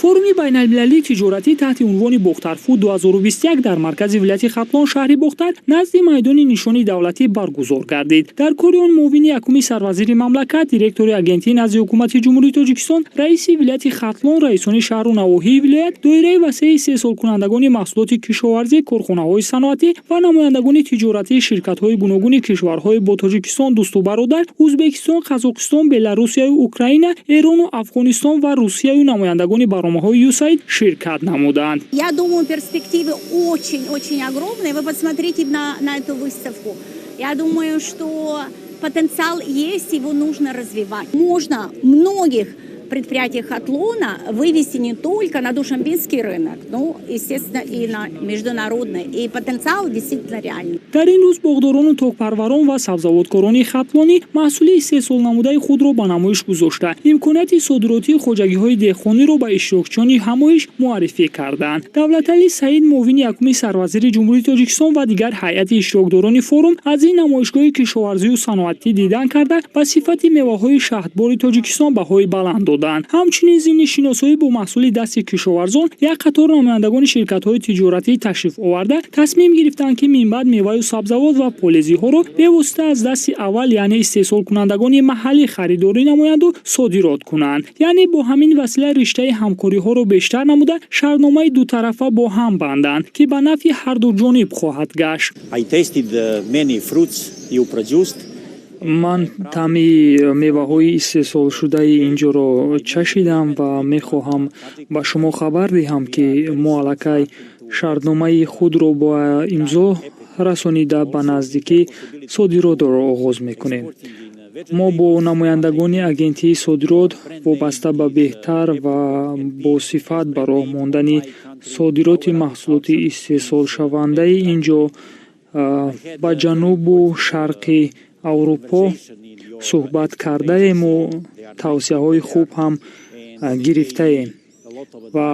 Форуми байналмилалии тиҷоратӣ таҳти унвони «Бохтарфуд 2021» дар маркази вилояти Хатлон, шаҳри Бохтар, назди майдони Нишони давлатӣ баргузор гардид. Дар кори он муовини якуми сарвазири мамлакат, директори Агентии назди Ҳукумати Ҷумҳурии Тоҷикистон, раиси вилояти Хатлон, раисони шаҳру навоҳии вилоят, доираи васеи истеҳсолкунандагони маҳсулоти кишоварзӣ, корхонаҳои саноатӣ ва намояндагони тиҷоратии ширкатҳои гуногуни кишварҳои бо Тоҷикистон дӯсту бародар: Ӯзбекистон, Қазоқистон, Беларусияю Украина, Эрону Афғонистон ва Русияю намояндагони барномаҳои ЮСАИД ширкат намуданд. Я думаю, перспективы очень-очень огромные. Вы посмотрите на эту выставку. Я думаю, что потенциал есть, его нужно развивать. Можно многих предприятий Хатлона вывести не только на душанбинский рынок, но, естественно, и на международный. И потенциал действительно реальный. Дар ин рӯз боғдорону токпарварон ва сабзавоткорони хатлонӣ маҳсули истеҳсолнамудаи худро ба намоиш гузошта, имконияти содиротии хоҷагиҳои деҳқониро ба иштирокчиёни ҳамоиш муаррифӣ карданд. Давлатали Саид, муовини якуми сарвазири Ҷумҳурии Тоҷикистон, ва дигар ҳайати иштирокдорони форум аз ин намоишгоҳи кишоварзию саноатӣ дидан карда, ба сифати меваҳои шаҳдбори Тоҷикистон баҳои баланд доданд. Ҳамчунин, зимни шиносоӣ бо маҳсули дасти кишоварзон, як қатор намояндагони ширкатҳои тиҷоратӣ ташриф оварда, тасмим гирифтанд, ки минбаъд меваю сабзавот ва полезиҳоро бевосита аз дасти аввал, яъне истеҳсолкунандагони маҳаллӣ, харидорӣ намоянду содирот кунанд, яъне бо ҳамин васила риштаи ҳамкориҳоро бештар намуда, шартномаи дутарафа бо ҳам банданд, ки ба нафъи ҳарду ҷониб хоҳад гашт. I tasted many fruits you produced. Ман таъми меваҳои истеҳсолшудаи инҷоро чашидам ва мехоҳам ба шумо хабар диҳам, ки мо аллакай шартномаи худро ба имзо расонида, ба наздикӣ содиротро оғоз мекунем. Мо бо намояндагони Агентии содирот вобаста ба беҳтар ва босифат ба роҳ мондани содироти маҳсулоти истеҳсолшавандаи ин ҷо ба ҷанубу шарқи Аврупо суҳбат кардаему тавсияҳои хуб ҳам гирифтаем ва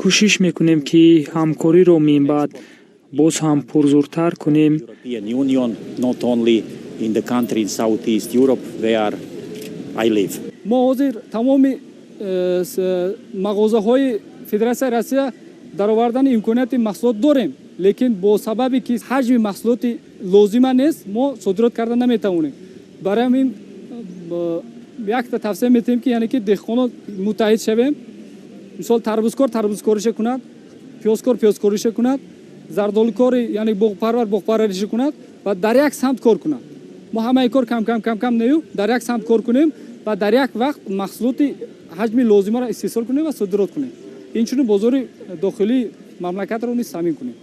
кӯшиш мекунем, ки ҳамкориро минбаъд боз ҳам пурзӯртар кунем. European Union, not only in the country in Southeast Europe where I live. Мо ҳозир тамоми мағозаҳои Федератсияи Россия даровардани имконияти маҳсулот дорем, лекин бо сабабе ки ҳаҷми маҳсулоти лозима нест, мо содирот карда наметавонем. Барои ҳамин якта тавсия метиҳем, ки яъне ки деҳқонон муттаҳид шавем. Мисол, тарбузкор тарбузкориша кунад, пиёзкор пиёзкориша кунад, зардолукори, яъне боғпарвар боғпарвариша кунад ва дар як самт кор кунад. Мо ҳамаи кор кам кам кам кам нею, дар як самт кор кунем ва дар як вақт маҳсулоти ҳаҷми лозимаро истеҳсол кунем ва содирот кунем. Инчунин бозори дохилии мамлакатро низ таъмин кунем.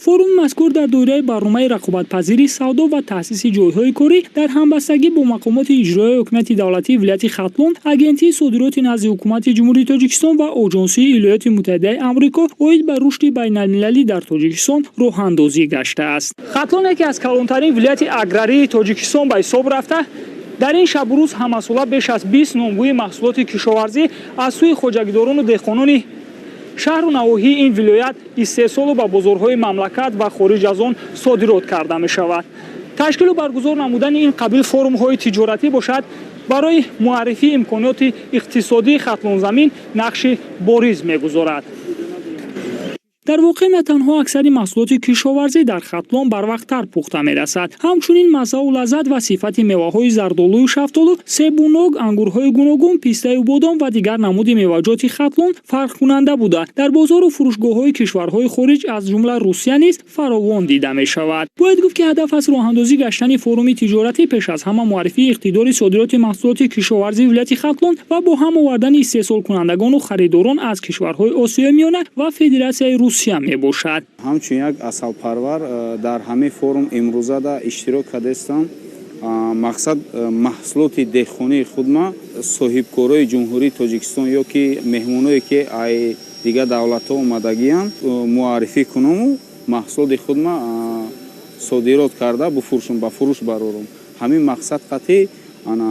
Форуми мазкур дар доираи барномаи рақобатпазири савдо ва таъсиси ҷойҳои корӣ дар ҳамбастагӣ бо мақомоти иҷроияи ҳокимияти давлатии вилояти Хатлон, Агентии содироти назди Ҳукумати Ҷумҳурии Тоҷикистон ва Оҷонсии Иёлоти Муттаҳидаи Амрико оид ба рушди байналмилалӣ дар Тоҷикистон роҳандозӣ гаштааст. Хатлон яке аз калонтарин вилояти аграрии Тоҷикистон ба ҳисоб рафта, дар ин шабу рӯз ҳамасола беш аз 20 номгӯи маҳсулоти кишоварзӣ аз сӯи хоҷагидорону деҳқонони шаҳру навоҳии ин вилоят истеҳсолу ба бозорҳои мамлакат ва хориҷ аз он содирот карда мешавад. Ташкилу баргузор намудани ин қабил форумҳои тиҷоратӣ бошад, барои муаррифии имкониёти иқтисодии Хатлонзамин нақши бориз мегузорад. Дар воқеъ, на танҳо аксари маҳсулоти кишоварзӣ дар Хатлон барвақттар пухта мерасад, ҳамчунин маззаву лаззат ва сифати меваҳои зардолую шафтолу, себу нок, ангурҳои гуногун, пистаю бодом ва дигар намуди меваҷоти Хатлон фарқкунанда буда, дар бозору фурӯшгоҳҳои кишварҳои хориҷ, аз ҷумла Русия низ фаровон дида мешавад. Бояд гуфт, ки ҳадаф аз роҳандозӣ гаштани форуми тиҷоратӣ пеш аз ҳама муаррифии иқтидори содироти маҳсулоти кишоварзии вилояти Хатлон ва бо ҳам овардани истеҳсолкунандагону харидорон аз кишварҳои Осиёи Миёна ва Федератсияи Русия мебошад. Ҳамчун як асалпарвар дар ҳамин форум имрӯзада иштирок кардастам. Мақсад маҳсулоти деҳқонии худма соҳибкорои Ҷумҳурии Тоҷикистон ё ки меҳмоное, ки ай дигар давлатҳо омадагианд, муаррифӣ кунаму маҳсулоти худма содирот карда буфурӯшум, ба фурӯш барорум. Ҳамин мақсад қатъи ана.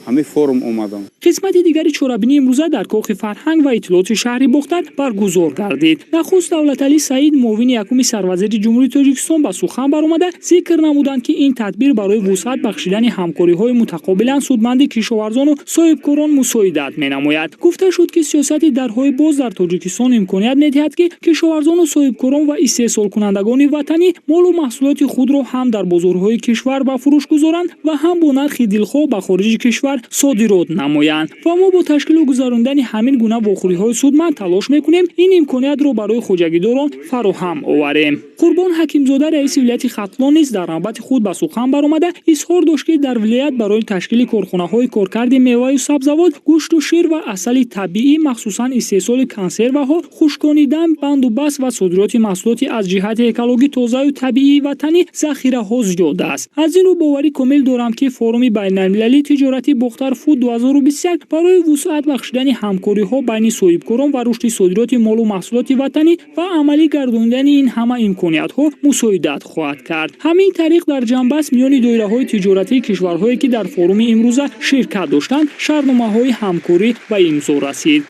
Ҳамин форум омадам. Қисмати дигари чорабинӣ имрӯза дар Кохи фарҳанг ва иттилооти шаҳри Бохтар баргузор гардид. Нахуст Давлаталӣ Саид, муовини якуми сарвазири Ҷумҳурии Тоҷикистон, ба сухан баромада, зикр намуданд, ки ин тадбир барои вусъат бахшидани ҳамкориҳои мутақобилан судманди кишоварзону соҳибкорон мусоидат менамояд. Гуфта шуд, ки сиёсати дарҳои боз дар Тоҷикистон имконият медиҳад, ки кишоварзону соҳибкорон ва истеҳсолкунандагони ватанӣ молу маҳсулоти худро ҳам дар бозорҳои кишвар ба фурӯш гузоранд ва ҳам бо нархи дилхоҳ ба хориҷи кишвар содирот намоянд. Ва мо бо ташкилу гузарондани ҳамин гуна вохӯриҳои судманд талош мекунем ин имкониятро барои хоҷагидорон фароҳам оварем. Қурбон Ҳакимзода, раиси вилояти Хатлон, низ дар навбати худ ба сухан баромада, изҳор дошт, ки дар вилоят барои ташкили корхонаҳои коркарди меваю сабзавот, гӯшту шир ва асали табиӣ, махсусан истеҳсоли консерваҳо, хушконидан, бандубаст ва содироти маҳсулоти аз ҷиҳати экологӣ тозаю табиии ватанӣ захираҳо зиёд аст. Аз ин рӯ боварӣ комил дорам, ки форуми байналмилалии тиҷорати Бохтар Фуд 2021 барои вусъат бахшидани ҳамкориҳо байни соҳибкорон ва рушди содироти молу маҳсулоти ватанӣ ва амалӣ гардонидани ин ҳама имкониятҳо мусоидат хоҳад кард. Ҳамин тариқ, дар ҷамъбаст миёни доираҳои тиҷоратии кишварҳое, ки дар форуми имрӯза ширкат доштанд, шартномаҳои ҳамкорӣ ба имзо расид.